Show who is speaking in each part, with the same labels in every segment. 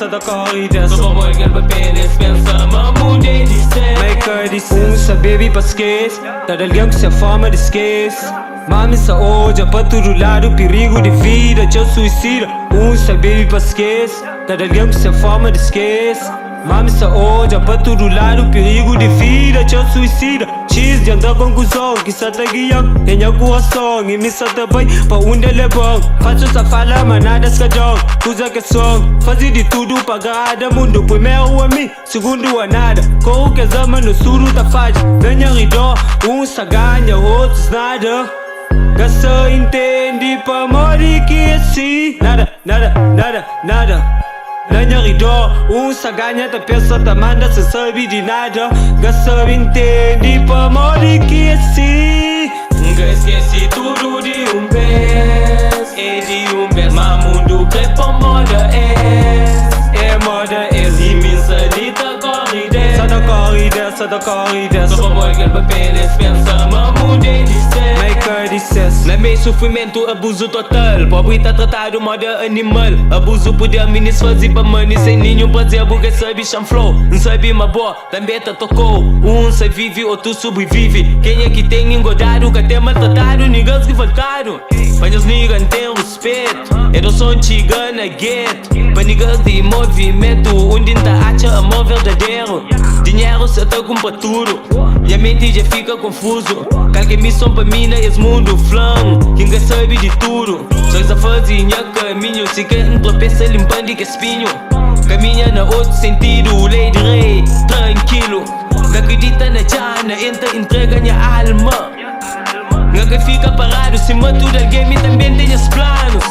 Speaker 1: sa ta kori des.
Speaker 2: So pamodi kel papel es pensa ma mundu é di ses.
Speaker 1: Ma é ka di ses. Un sa bebe pa skese, kada algen ku se forma di skese. Ma mi sa odja pa tudu ladu pirigu di vida, txeu suisida. Un sa bebe pa skese, kada algen ku se forma di skese. Ma mi sa odja pa tudu ladu pirigu di vida, txeu suisida. Txis dja ntra konkluzon ki sa ta gia-m é nha kurason i mi sa ta bai pa undi el leba-m. Falsu sa fala ma nada es ka da-m kuza ke son. Faze di tudu pa agrada mundu, primeru a mi, sigundu a nada. Koru kes ama nos tudu ta fadja na nha ridor, uns ta ganha otus nada. Ka sa intende pamodi ki é si. Nada, nada, nada, nada. Na nha ridor, uns ta ganha ta pensa ta manda sen sabe di nada. Ka sa intende pamodi ki é si.
Speaker 2: N ka skese tudu di un bes, é di un bes. Ma mundu kre pa moda es,
Speaker 1: É moda es.
Speaker 2: I mi sa li ta kori des.
Speaker 1: Sa ta kori des, sa ta kori des.
Speaker 2: So pamodi kel papel es pensa ma mundu é di ses.
Speaker 1: Ma é ka di ses.
Speaker 2: Na meiu sufrimentu, abuzu total. Pobri ta tratadu moda animal. Abuzu puder minis fazi pa mani. Sen ninhun prazer bu ka sabi xanflou. N sabi ma bo tanbe ta tokou. Un sa vivi, otu subrivivi. Kenha ki ten ingodadu ka ten maltratadu. Niggas rivoltadu, pa nhos nigga N ten ruspetu. Edoson txiga na getu, pa niggas di movimentu. Undi N ta atxa amor verdaderu? Dinheru sa ta kunpra tudu. Nha menti dja fika konfuzu. Kal ki é mison pa mi na es mundu? Fla-m ki N ka sabe di tudu. So es ta faze nha kaminhu. Si ka N tropesa linpan di kes spinhu. Kaminha na otu sentidu. Lei di rei, trankilu. N ka kridita na txana, N ta intrega nha alma. N ka fika paradu sima tudu algen, mi tanbe N ten nhas planus.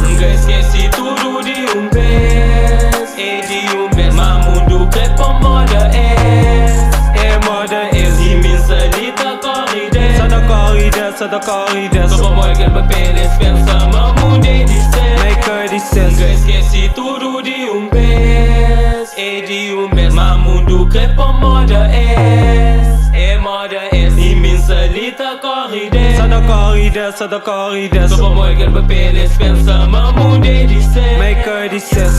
Speaker 2: N ka skese tudu di un bes, é di un bes. Ma mundu kre pa moda es,
Speaker 1: É moda es.
Speaker 2: I mi sa li ta kori des.
Speaker 1: Sa ta kori des, sa ta kori des.
Speaker 2: So pamodi kel papel es pensa ma mundu é di ses.
Speaker 1: Ma é ka di
Speaker 2: N
Speaker 1: ses.
Speaker 2: ka skese tudu di un bes, é di un bes. Ma mundu kre pa moda es, é moda es. I mi sa li ta kori des.
Speaker 1: Sa ta kori des, sa ta kori des.
Speaker 2: So pamodi kel papel es pensa ma mundu é di ses.
Speaker 1: Ma é ka di ses.